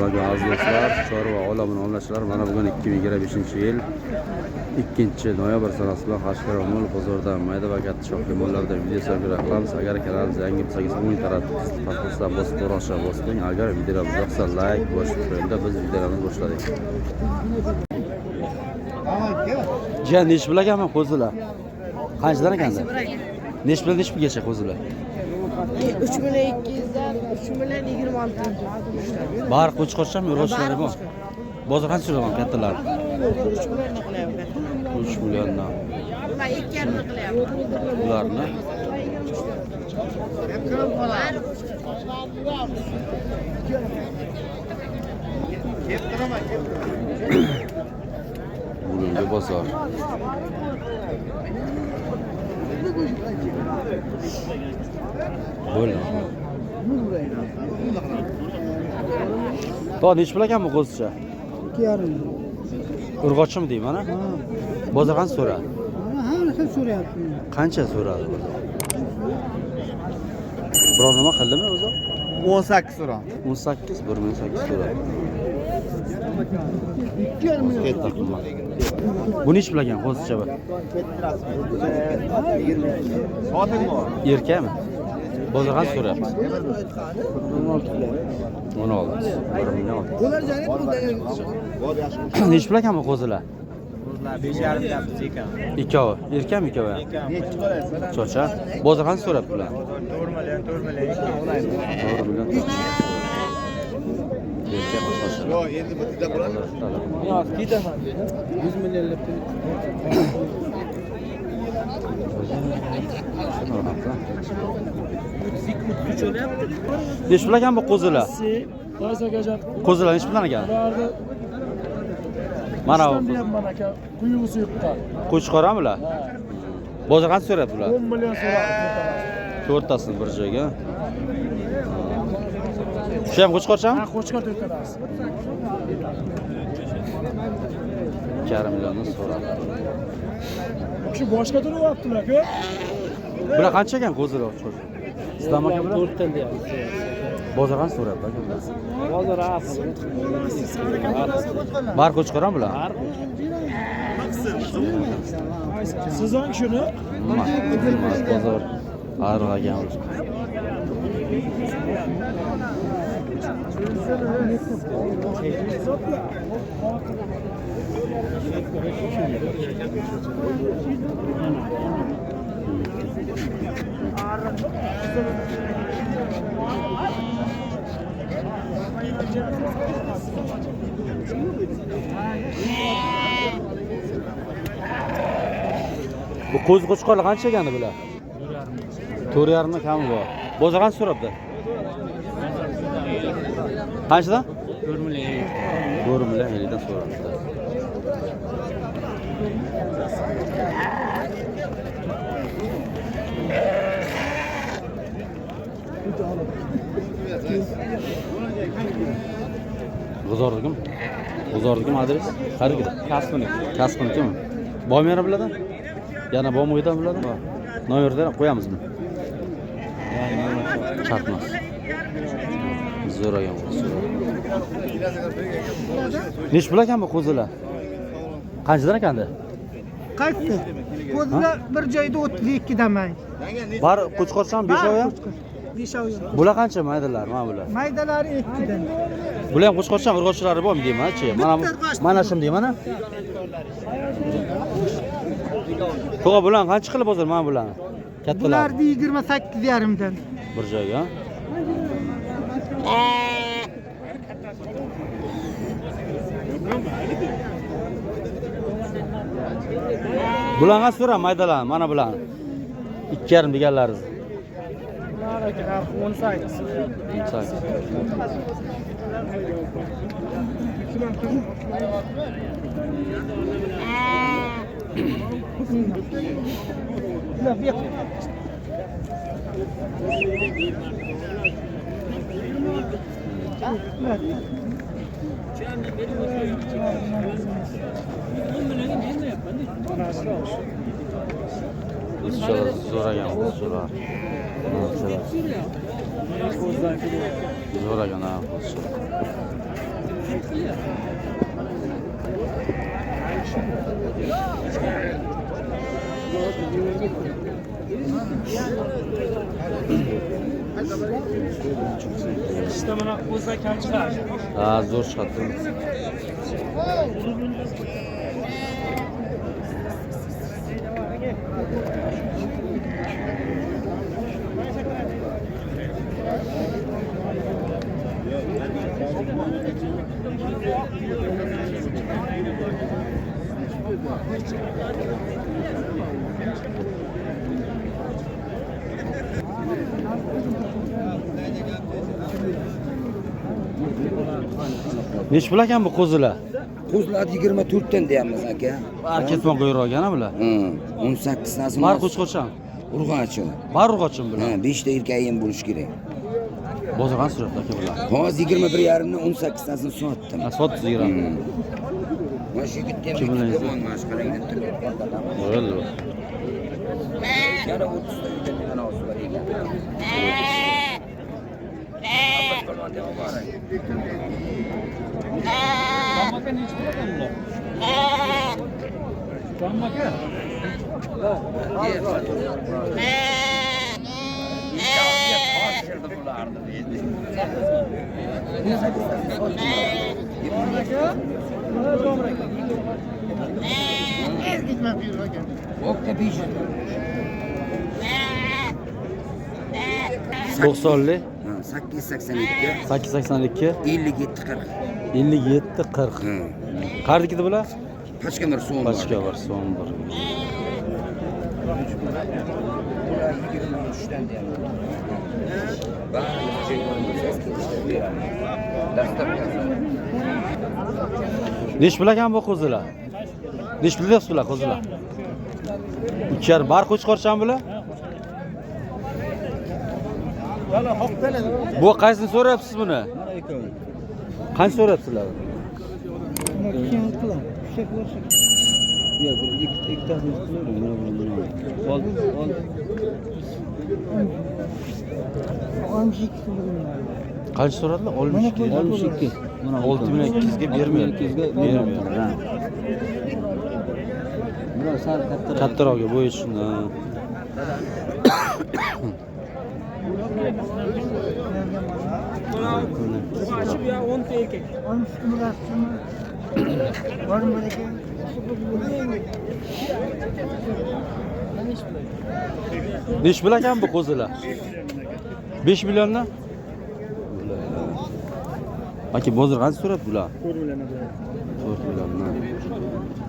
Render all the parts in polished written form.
Assalomu alaykum aziz do'stlar, chorva olami obunachilar. Mana bugun 2025-yil 2 noyabr sanasi bilan Qashqadaryo mol bozoridan mayda va katta shoxli mollardan video qilamiz. Agar kanalimiz yangi bo'lsangiz, o'ng taraf pastdan bosib, qo'ng'iroqcha bosib qo'ying. Agar videolarimiz yoqsa, layk bosib qo'yingda. Biz videolarimizni boshladik. Jiyan, nechi pul ekan qo'zilar? Qanchadan ekanda? Nechi pul, nechi pulgacha qo'zilar? 3 million 200dan, 3 million 26. Bari qo'chqorchami, urg'ochlari bor? Bozor qancha so'ragan kattalar? 3 milliondan qilyapman. 3 milliondan. Man 2,5 qilyapman. Ularni Bari. Bugungi bozor. Bo'ldi. To nechi pul ekan bu qo'zicha? 2,5. Urg'ochimi deyman, a? Bozor qancha so'radi? Har xil so'rayapti. Qancha so'radi bozor? Biror nima qildimi o'zi? 18 so'ram. 18, 1 million 8 so'radi. Katta qimmat. Bu nechi pul ekan qo'zicha bu? Erkakmi? Bozor qancha so'rayapti? 16. 1 million 6. Nechi pul ekan bu qo'zilar? 5,5 deyapmiz ekan. Ikkovi. Erkakmi, ikkovi ham? Chocha. Bozor qancha so'rayapti bular? 4 million, 4 million 4 million. Erkak qo'shqochalar. Yo'q, endi bitta bo'ladi. Bozor. Ketaman dedi. 100 millionlab. Nechi pul ekan bu qo'zilar? Qaysi akajon? Qo'zilar nechi puldan ekan? Ularni Mana bu bilyapman aka. Quyug'isi yo'qqa. qo'chqorami bular? Bozor qancha so'rayapti bular? 10 million so'radi. To'rttasini bir joyga. Shu ham qo'chqorchami? Ha, qo'chqor to'rttasi. 2,5 milliondan so'radi. Shu boshqa turyaptilar aka. Bular qancha ekan qo'zilar, qo'chqor? Sizdan aka bular? To'rtdan deyapmiz. Bozor qancha so'rayapti aka bular? Bozor ahli. Bari qo'chqorami bular? Sizon shuni. Qimmat bozor. Ariq ekan. Bu qo'zi qo'chqorlar qancha ekan bular? 4,5dan kami bor. Bozor qancha so'rabdi? Qanchadan? 4 million 50. 4 million 50 dan so'rabdi. G'uzornikimi? G'uzornikimi adres? Qayerga? Kasbini. Kasbnikimi? Bormi yana bulardan? Yana bormi uydan bulardan? Bor. Nomerdan qo'yamizmi? Shart emas. Zo'r ekan qo'zilar. Nechi pul ekan bu qo'zilar? Qanchadan ekandi? Qaysi? Qo'zilar bir joyda 32 damay. Bari qo'chqorchami, beshovi ham? Beshovi. Bular qancha maydalar, mana bular? Maydalari 2dan. Bular ham qo'chqorchami, urg'ochilari bormi deyman, chi? Mana mana shim deyman, a? Tog'a, bular qancha qilib bozor mana bularni? Kattalar. Bularni 28,5dan. Bir joyga. Bularni qancha so'ra maydalar, mana bularni. 2,5 deganlaringiz. Bular aka narxi 18. 18. Bular bu yoqqa. Qo'zichalar zo'r ekan, qo'zichalar. Qo'zichalar. Zo'r ekan, ha, qo'zichalar. İşte bana qo'zlar kam chiqadi. Ha, zo'r chiqadi. Nechi pul ekan bu qo'zilar? Qo'zilar 24 dan deyapmiz aka. Bari ketmon quyruq ekan bular. 18 tasini. Bari qo'chqorcham. Urg'ochi. Bari urg'ochim bular. Ha, 5 ta erkagi ham bo'lishi kerak. Bozor qancha so'rabdi aka bular? Hozir 21,5 dan 18 tasini sotdim. Ha, sotdingiz 20. Mana shu yigitga ham Kim bilan bitta mana shu qarang deb turibdi. Bo'ldi. Yana 30 ta uyda nimani bor ekan. Aka nechi pul ekan bular? Tamam aka. O'qta 500. 90lik Ha, 882 882 57 40. 57 40. Ha. Qayerdiki bular? Pachka bir so'm bor. Pachka bir so'm bir. Bular 23 dan deyapti. Bari Nechi pul ekan bu qo'zilar? Nechi pul deyapsiz bular qo'zilar? 3,5 bari qo'chqorchami bular? Bu qaysini so'rayapsiz buni? Qancha so'rayapsizlar? Yo'q, ikkitasini qilavering, mana buni, buni. Ol, ol. Qancha so'radilar? 62. 62. Mana 6200 ga bermayapti. 6200 ga bermayapti. Bular sal kattaroq. Kattaroqga bo'yi shundan. Nechi pul ekan bu qo'zilar? 5 milliondan? Aka, bozor qancha so'rabdi bular? 4 milliondan. 4 milliondan.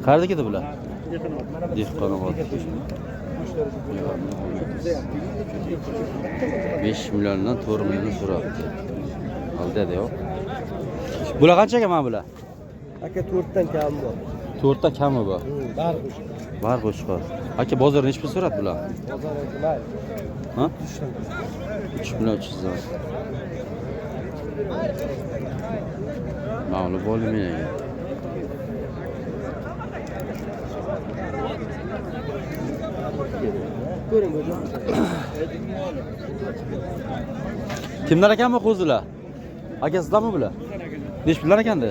Qayerda ketdi bular? Dehqonobod. 5 milliondan 4 million so'rabdi. Aldadi yo'q. Bular qancha ekan mana bular? Aka 4 dan kam bor. 4 ta kami bor. Bari qo'shqor. Bari qo'chqor. Aka, bozor nechi pul so'rabdi bular? Bozor aka mayli. Ha? 3 million 300 dan. Ma'lum bo'ldi menga. Ko'ring hocam. Kimlar ekan bu qo'zilar? Aka, sizlarmi bular? Nechi pullar ekanda?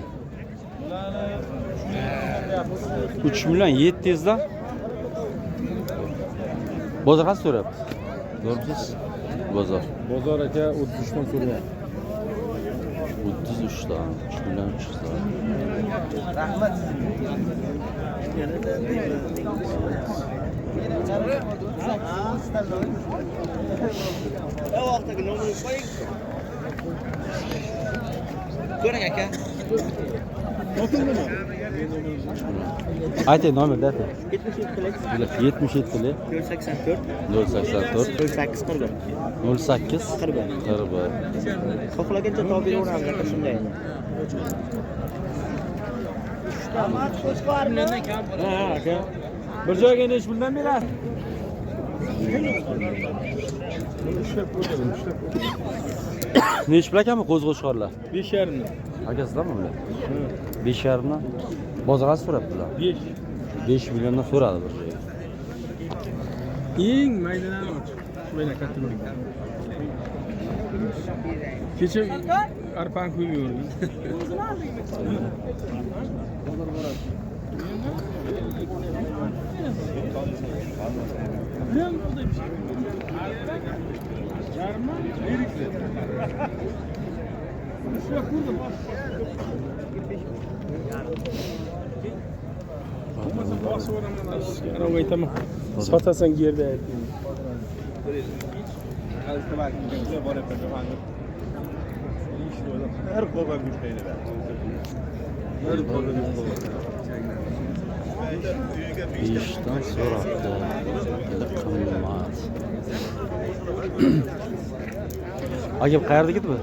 3 million 700 dan. Bozor qancha so'rayapti? To'g'rimisiz? Bozor. Bozor aka 33 dan so'rayapti. 33 dan, 3 million 300 dan. Rahmat sizga. Ko'ring aka. Ayting nomerni ayting. 77 77 084 084 08 41. 08 41. 41. Xohlagancha topib beraveramiz aka shunday. Ha, aka. Bir joyga nechi puldan berasiz? Nechi pul ekan bu qo'zi qo'chqorlar? 5,5. Aka, sizlarmi bular? 5,5 dan. Bozor qancha so'rabdi bular? 5. 5 milliondan so'radi bir joyga. Eng maydadan och. Mayda katta bo'ling. Kecha arpani quyib yubordim. Aytaman. Sotasan yerda aytaymi. Beshdan so'rabdi. Qimmat. Aka qayerdiki bu?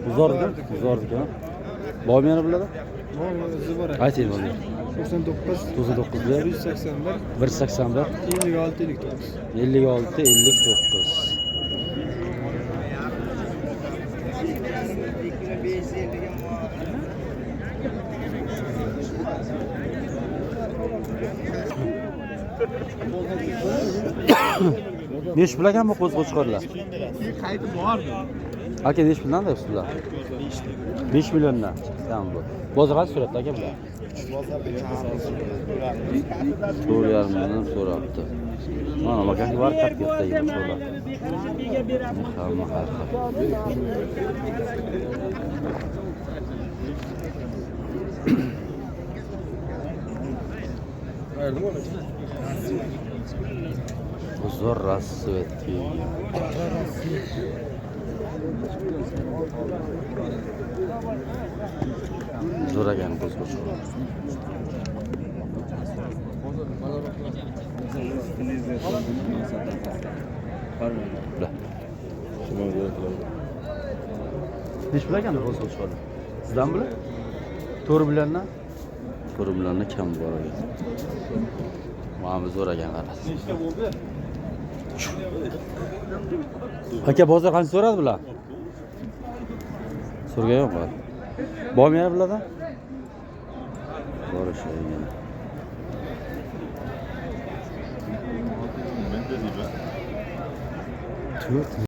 G'uzordiki? G'uzordiki. Bormi yana bularda? Bormi, o'zi bor. Ayting bormi? 99 99 181 181 56 59. 56 59. Nechi pul ekan bu qo'zi qo'chqorlar? Qaytib bordi. Aka nechi puldan deyapsiz bular? 5 milliondan. Tamam bu. Bozor qancha so'rabdi aka bular? 4,5 milliondan so'rabdi. Mana bakan var katta qo'chqorlar. Hamma har xil. Bozor расцветки. Zo'r ekan qo'zi qo'chqor. Nechi pul ekan qo'zi qo'chqorlar? Sizdan bular? 4 milliondan? 4 milliondan kam bor ekan. Mana bu zo'r ekan qarasi. Nechta bo'ldi? Aka bozor qancha so'radi bular? So'rgan yo'q bular. Bormi yana bularda? Bor o'sha yana. 4